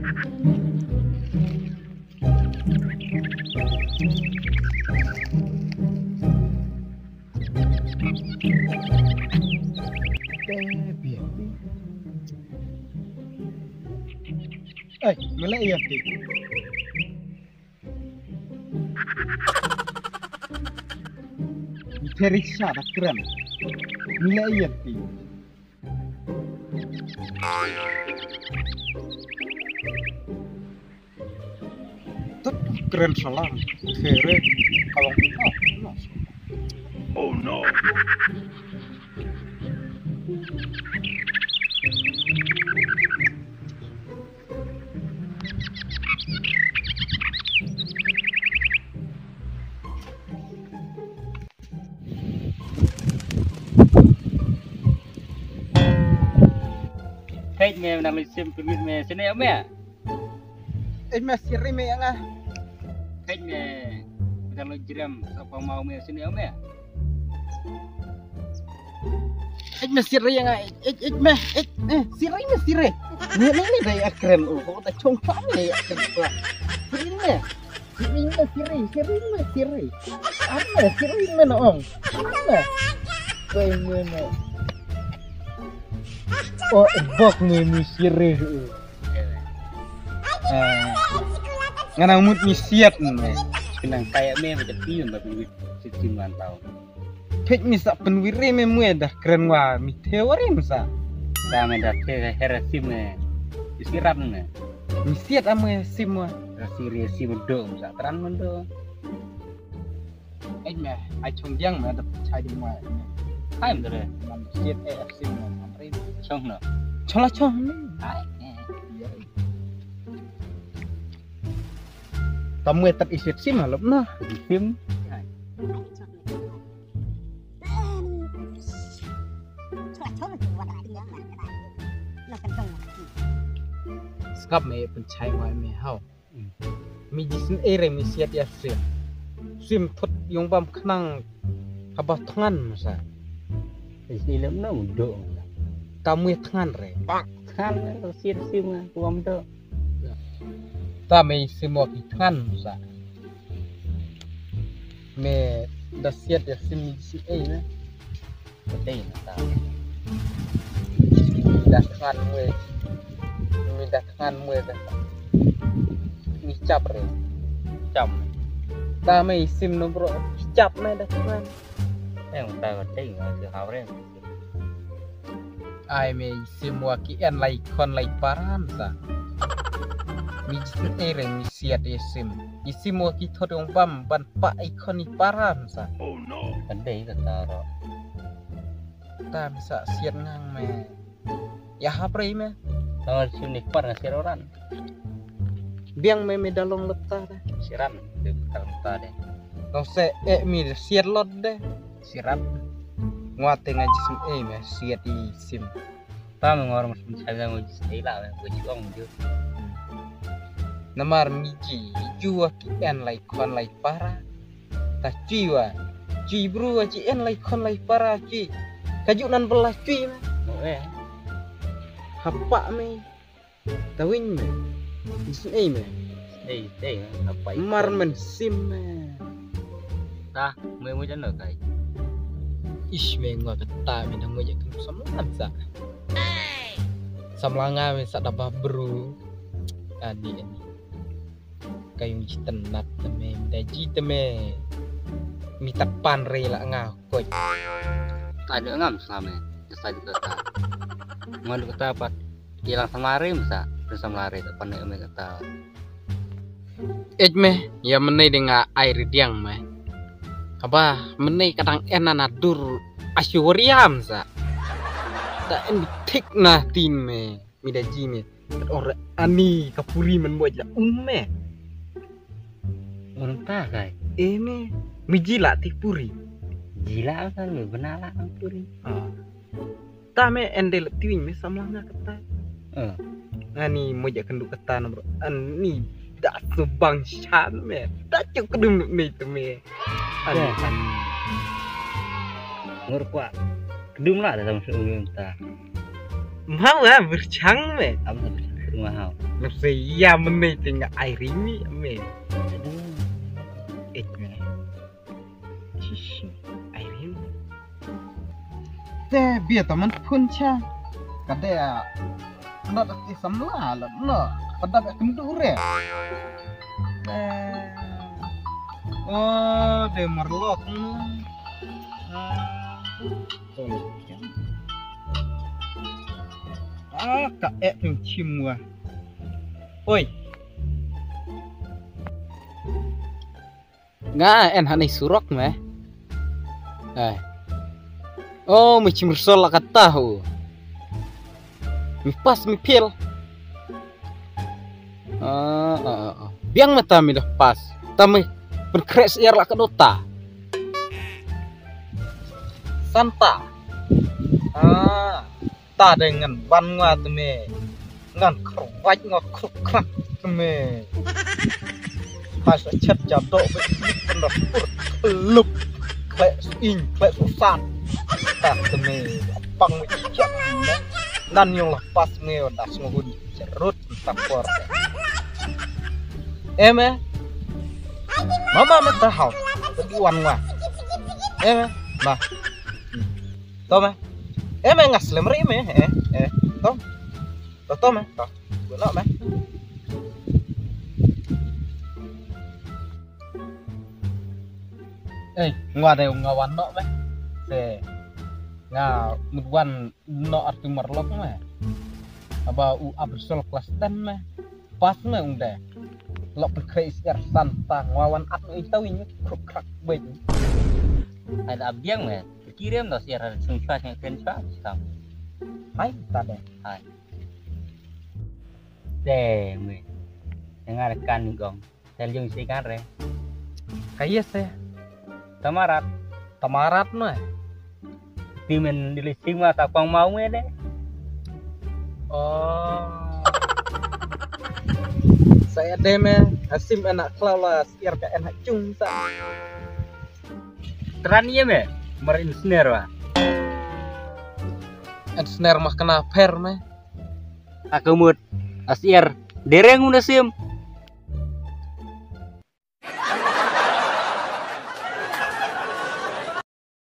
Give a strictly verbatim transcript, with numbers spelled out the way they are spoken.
Ai, mala iya ti. Teriksa da kren. Mala iya ti. Tut kren salam. Kere kawang. Oh, no. Oh, no. Hei me, nang sim permit me, sini ya me. Eh, me siri me ya nga. Hei me, nang lo jiram, sa pang mau me, sini ya me. Eh, me siri ya nga, eh, eh, me, eh, eh, siri me siri. Ni, ni, ni, dah ya keren, oh, kau tak congkak ni ya keren. Siri me. Siri me siri, siri me siri. Apa siri me no ong? Apa? Kau me no. Oh, bok me me siri. Eh, ngan ang mut me siat me. Kenang kayak me macam pion tapi duit siti mantau. Pek mi sa pynwiri me mue dah kren wa mi theory mi sa. Sa me dah te hera sim me. Isi ram me. Mi siat ame sim wa. Rasi ri sim do mi sa tran me do. Ai me, ai chong diang me dah chai di ma. Hai me dre. Nam siat eh sim me nam ri. Chong no. Chong la chong ni. Ai. Tam mue tat isiat sim halop na. Sim. Skap me pynchai wa me hau. Mi jisn ere mi siat ya sim. Sim thut yong bam khnang haba thngan masa. Isi lem na mudo. Tam mue thngan re. Thngan re siat sim nga kuam do. Ta me sim wa ki thngan sa. Me da siat ya sim ni si ei na. Ka dei na ta. Me da thngan mue. Me da thngan mue da. Me chap re. Chap. Ta me sim no bro. Chap me da thngan. Em ta ka dei na si hau re. Ai me isim wa ki en lai khon lai param sa. Mi jisn ere mi siat isim. Isim wa ki thot ong bam ban pa i khon i param sa. Kan dei ka ta ro. Ta mi sa siat ngang me. Ya hap rei me. Tang sim ni kwar nga siat orang. Biang me me dalong leta de. Siran de kar leta de. Tang se e mi siat lot de. Sirat. Ngwa te nga jism e me siat i sim. Ta me ngor mas pun chai nga jism e la me ko jiong ju. Namar mi ji ju wa ki en lai khon lai para. Ta ji wa ji bru wa ji en lai khon lai para ji. Ka ju nan bela ji me. Oh eh. Hapa me. Tawin me. Isnei me. Ei, ei, apa itu? Mar men sim me. Tah, me mu jano kai. Ish me ngwa kata me nang mu jakan samlan sa. Samlanga me sa daba bru. Adi ani. Kayung jitenat teme, daji teme. Mitat pan re la nga koi. Tadi ngam sama. Tadi kata. Ngam kata pat. Ilang samlari masa, tu samlari tak pandai ame kata. Ej me, ya menai de nga ai ridiang me. Haba menai kadang ena na dur asyuriam sa. Da en thik na tin me, mida ji me. Kat or ani kapuri men mo ja um me. Orang ta kai. Eh me, mi ji la ti puri. Ji la kan me bena la puri. Ah. Ta me endel tiwing me samla nga kata. Eh. Ani mo ja kendu kata na bro. Ani da subang shan me. Da cuk kedum ni tu me. Ani. Ngur kwa. Kedum la da sama su ta. Mau ah berchang me. Am sa berchang. Wow. Nasi ya meni tinggal air ini me. Ek me. Shishi, air ini. Te bia taman pun cha. Kada ya. Nat ki samla la no. Pada ba kendu re. Eh. Oh, de marlok. Ah, ka ek tung chimwa. Oi. Nga en hani surok me. Eh. Oh, mi chim resol la kata hu. Mi pas mi pil. Ah, ah, ah, ah. Biang mata mi dah pas. Tami pen kres iar la kedota. Santa. Ah. Ta dei ngan ban nga te me. Ngan khrwat nga khruk khrak te me. Hai sa chet ja do be. Penda pur. Lup. Khlek su ing, khlek su san. Ta te me. Pang me chet me. Nan yong la pas me das ngahun. Cherut ta por. Em eh. Mama me ta hau. Te duan nga. Em eh. Ma. To me. Em eh, nga slem ri me. Eh, eh. To. To, to me. To. Guna me. Eh, nga de nga wan no me. Se. Nga mut wan no arti marlok me. Aba u abrsol kelas ten me. Pas me ung de. Lok perkre is er santa nga wan at no itau ini kruk krak bej. Ai da biang me. Kirim dos iar sung chua sung kren chua. Hai ta de. Hai. Te me. Dengar kan gong. Tel jong si kan re. Kaya se. Tamarat. Tamarat no. Ti men dili sima ta kwang mau me de. Oh. Saya de me asim anak klau la siar ka en ha chung sa. Tran ye me. Mar insner wa. Insner mah kena per me. Aku mut asiar dereng una sim.